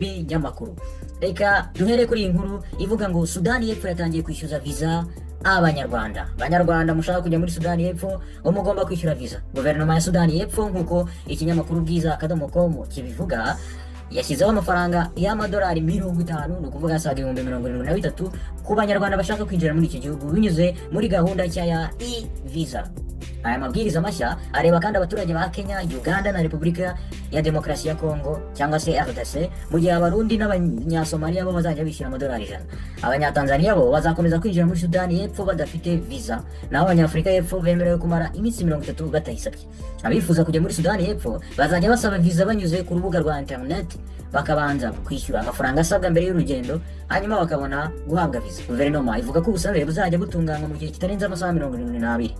Binyamakuru, reka duhere kuri iyi nkuru ivuga ngo Sudani y'Epfo yatangiye kwishyuza viza Abanyarwanda. Banyarwanda mushaka kujya muri Sudani y'Epfo ngo mugomba kwishyura viza. Guverinoma ya Sudani y'Epfo, nk'uko ikinyamakuru Bwiza.com kibivuga, yashyizeho amafaranga y'amadolari 50, ni ukuvuga asaga 73,000, ku Banyarwanda bashaka kwinjira muri iki gihugu binyuze muri gahunda nshya ya e-visa. Aya mabwiriza mashya areba kandi abaturage ba Kenya, Uganda na Repubulika ya Demokarasi ya Kongo cyangwa se RDC, mu gihe Abarundi n'Abanyasomaliya bo bazajya bishyura amadolari 100. Abanyatanzaniya bo bazakomeza kwinjira muri Sudani y'Epfo badafite visa, naho Abanyafurika y'Epfo bemerewe kumara iminsi 30 batayisabye. Abifuza kujya muri Sudani y'Epfo bazajya basaba visa banyuze ku rubuga rwa internet, bakabanza kwishyura amafaranga asabwa mbere y'urugendo, hanyuma bakabona guhabwa visa. Guverinoma ivuga ko ubusabe buzajya butunganywa mu gihe kitarenze amasaha 72.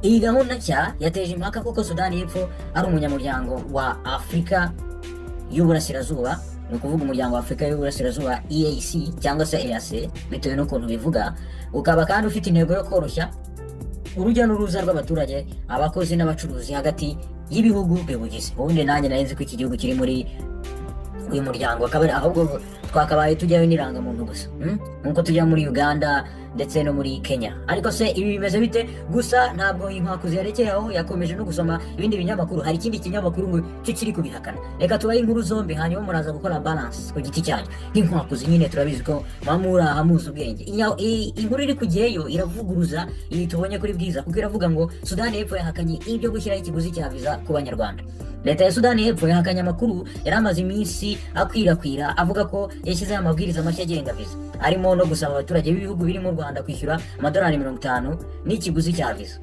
Iyi gahunda nshya yateje impaka kuko Sudani y'Epfo ari umunyamuryango wa Afurika y'Uburasirazuba, ni ukuvuga Umuryango wa Afurika y'Uburasirazuba, EAC cyangwa se EAC bitewe n'ukuntu bivuga, ukaba kandi ufite intego yo koroshya urujya n'uruza rw'abaturage, abakozi n'abacuruzi hagati y'ibihugu biwugize. Ubundi nanjye nari nzi ko iki gihugu kiri muri uyu muryango, akaba ahubwo twakabaye tujyayo n'irangamuntu gusa, Nk'uko tujya muri Uganda ndetse no muri Kenya. Ariko se ibi bimeze bite? Gusa ntabwo Inkwakuzi yarekeye aho, yakomeje no gusoma ibindi binyamakuru. Hari ikindi kinyamakuru ngo cyo kiri kubihakana. Reka tubahe inkuru zombi, hanyuma muraza gukora balance ku giti cyanyu. Nk'Inkwakuzi nyine turabizi ko muba muri aha muzi ubwenge. Inkuru iri kugiyeyo iravuguruza iyi tubonye kuri Bwiza, kuko iravuga ngo Sudani y'Epfo yahakanye ibyo gushyiraho ikiguzi cya viza ku Banyarwanda. Leta ya Sudani y'Epfo yahakanye amakuru yari amaze iminsi akwirakwira avuga ko yashyizeho amabwiriza mashya agenga viza, arimo no gusaba abaturage b'ibihugu birimo u Rwanda kwishyura amadolari 50 n'ikiguzi cya viza,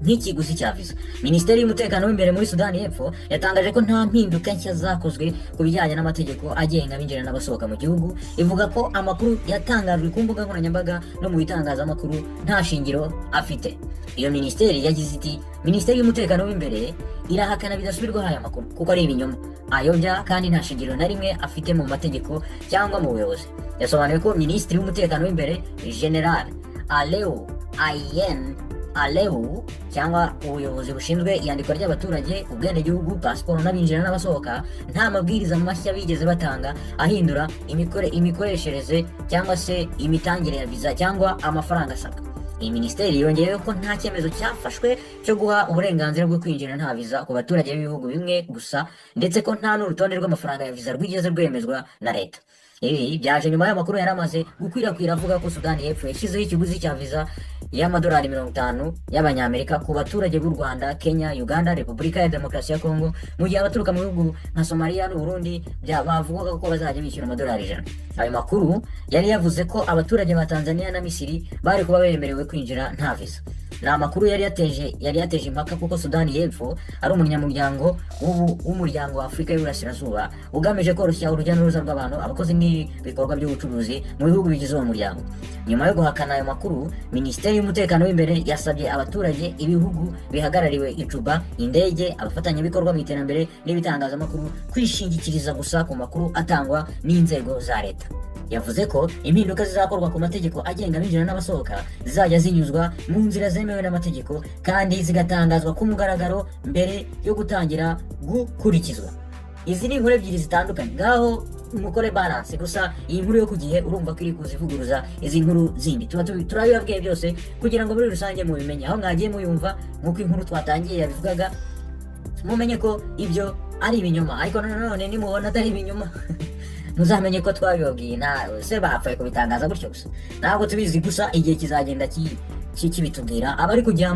nk'ikiguzi cya viza. Minisiteri y'Umutekano w'imbere muri Sudani y'Epfo yatangaje ko nta mpinduka nshya zakozwe ku bijyanye n'amategeko agenga abinjira n'abasohoka mu gihugu, ivuga ko amakuru yatangajwe ku mbuga nkoranyambaga no mu bitangazamakuru nta shingiro afite. Iyo minisiteri yagize iti: "Minisiteri y'Umutekano w'imbere irahakana bidasubirwaho aya makuru kuko ari ibinyoma ayobya kandi nta shingiro na rimwe afite mu mategeko cyangwa mu buyobozi." Yasobanuye ko Minisitiri w'Umutekano w'imbere, General Aleu Ayen Aleu, cyangwa ubuyobozi bushinzwe iyandikwa ry'abaturage, ubwenegihugu, pasiporo n'abinjira n'abasohoka, nta mabwiriza mashya bigeze batanga ahindura imikoreshereze cyangwa se imitangire ya viza cyangwa amafaranga asabwa. Iyi minisiteri yongeyeho ko nta cyemezo cyafashwe cyo guha uburenganzira bwo kwinjira nta viza ku baturage b'ibihugu bimwe gusa, ndetse ko nta n'urutonde rw'amafaranga ya viza rwigeze rwemezwa na leta. Ibi byaje nyuma y'amakuru yari amaze gukwirakwira avuga ko Sudani y'Epfo yashyizeho ikiguzi cya viza y'amadolari 50 y'Abanyamerika ku baturage b'u Rwanda, Kenya, Uganda, Repubulika ya Demokarasi ya Kongo, mu gihe abaturuka mu bihugu nka Somaliya n'Uburundi bavugaga ko bazajya bishyura amadolari 100. Ayo makuru yari yavuze ko abaturage ba Tanzania na Misiri bari kuba bemerewe kwinjira nta viza. Ni amakuru yari yateje impaka kuko Sudani y'Epfo ari umunyamuryango w'Umuryango wa Afurika y'Uburasirazuba, ugamije koroshya urujya n'uruza rw'abantu, abakozi n'ibikorwa by'ubucuruzi mu bihugu bigize uwo muryango. Nyuma yo guhakana ayo makuru, Minisiteri y'Umutekano w'imbere yasabye abaturage, ibihugu bihagarariwe i Juba, indege, abafatanyabikorwa mu iterambere n'ibitangazamakuru kwishingikiriza gusa ku makuru atangwa n'inzego za leta. Yavuze ko impinduka zizakorwa ku mategeko agenga abinjira n'abasohoka zizajya zinyuzwa mu nzira zemewe n'amategeko kandi zigatangazwa ku mugaragaro mbere yo gutangira gukurikizwa. Izi ni inkuru ebyiri zitandukanye, ngaho mukore balance. Gusa iyi nkuru yo ku Gihe urumva ko iri kuzivuguruza izi nkuru zindi. Tuba turabibabwiye byose kugira ngo muri rusange mubimenye aho mwagiye muyumva. Nk'uko inkuru twatangiye yabivugaga, mumenye ko ibyo ari ibinyoma. Ariko nanone nimubona atari ibinyoma, muzamenye ko twabibabwiye. Nta se bapfuye kubitangaza gutyo gusa, ntabwo tubizi. Gusa igihe kizagenda kibitubwira. Abari kujya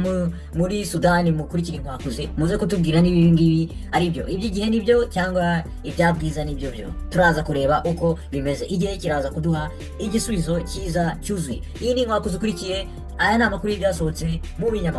muri Sudani, mukurikira Inkwakuzi, muze kutubwira niba ibi ngibi ari byo, iby'Igihe nibyo cyangwa ibya Bwiza nibyo. Byo turaza kureba uko bimeze, igihe kiraza kuduha igisubizo cyiza cyuzuye. Iyi ni Inkwakuzi ukurikiye, aya ni amakuru y'ibyasohotse mu binyamakuru.